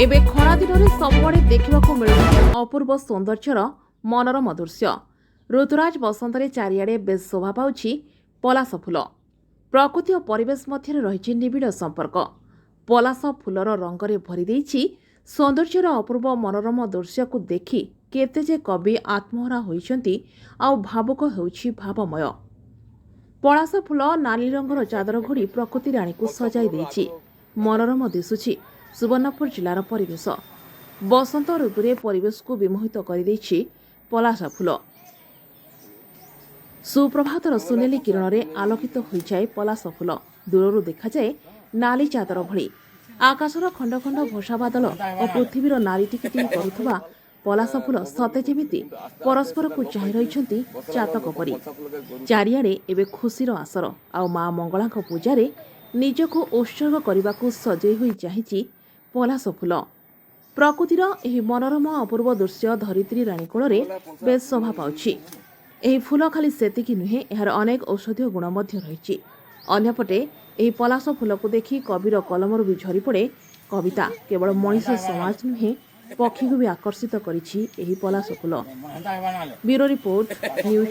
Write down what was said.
ଏବେ ଖରାଦିନରେ ସବୁଆଡ଼େ ଦେଖିବାକୁ ମିଳୁଛି ଅପୂର୍ବ ସୌନ୍ଦର୍ଯ୍ୟର ମନୋରମ ଦୃଶ୍ୟ। ଋତୁରାଜ ବସନ୍ତରେ ଚାରିଆଡ଼େ ବେଶ୍ ଶୋଭା ପାଉଛି ପଲାଶ ଫୁଲ। ପ୍ରକୃତି ଓ ପରିବେଶ ମଧ୍ୟରେ ରହିଛି ନିବିଡ଼ ସମ୍ପର୍କ। ପଲାଶ ଫୁଲର ରଙ୍ଗରେ ଭରି ଦେଇଛି ସୌନ୍ଦର୍ଯ୍ୟର ଅପୂର୍ବ ମନୋରମ ଦୃଶ୍ୟକୁ ଦେଖି କେତେ ଯେ କବି ଆତ୍ମହରା ହୋଇଛନ୍ତି ଆଉ ଭାବୁକ ହେଉଛି ଭାବମୟ। ପଳାଶ ଫୁଲ ନାଲି ରଙ୍ଗର ଚାଦର ଘୋଡ଼ି ପ୍ରକୃତି ରାଣୀକୁ ସଜାଇ ଦେଇଛି। ମନୋରମ ଦିଶୁଛି ସୁବର୍ଣ୍ଣପୁର ଜିଲ୍ଲାର ପରିବେଶ। ବସନ୍ତ ଋତୁରେ ପରିବେଶକୁ ବିମୋହିତ କରିଦେଇଛି ପଲାଶ ଫୁଲ। ସୁପ୍ରଭାତର ସୁନେଲି କିରଣରେ ଆଲୋକିତ ହୋଇଯାଏ ପଲାଶ ଫୁଲ। ଦୂରରୁ ଦେଖାଯାଏ ନାଲି ଚାଦର ଭଳି। ଆକାଶର ଖଣ୍ଡ ଖଣ୍ଡ ଭସା ବାଦଲ ଓ ପୃଥିବୀର ନାଲି ଟିକି ଟିକି କରୁଥିବା ପଲାଶ ଫୁଲ ସତେ ଯେମିତି ପରସ୍ପରକୁ ଚାହିଁ ରହିଛନ୍ତି ଚାତକ ପରି। ଚାରିଆଡ଼େ ଏବେ ଖୁସିର ଆସର ଆଉ ମା ମଙ୍ଗଳାଙ୍କ ପୂଜାରେ ନିଜକୁ ଉତ୍ସର୍ଗ କରିବାକୁ ସଜେଇ ହୋଇ ଚାହିଁଛି ପଲାଶ ଫୁଲ। ପ୍ରକୃତିର ଏହି ମନୋରମ ଅପୂର୍ବ ଦୃଶ୍ୟ ଧରିତ୍ରୀ ରାଣୀ କୋଳରେ ବେଶ୍ ଶୋଭା ପାଉଛି। ଏହି ଫୁଲ ଖାଲି ସେତିକି ନୁହେଁ, ଏହାର ଅନେକ ଔଷଧୀୟ ଗୁଣ ମଧ୍ୟ ରହିଛି। ଅନ୍ୟପଟେ ଏହି ପଲାଶ ଫୁଲକୁ ଦେଖି କବିର କଲମରୁ ବି ଝରିପଡ଼େ କବିତା। କେବଳ ମଣିଷ ସମାଜ ନୁହେଁ, ପକ୍ଷୀକୁ ବି ଆକର୍ଷିତ କରିଛି ଏହି ପଲାଶ ଫୁଲ। Bureau report, news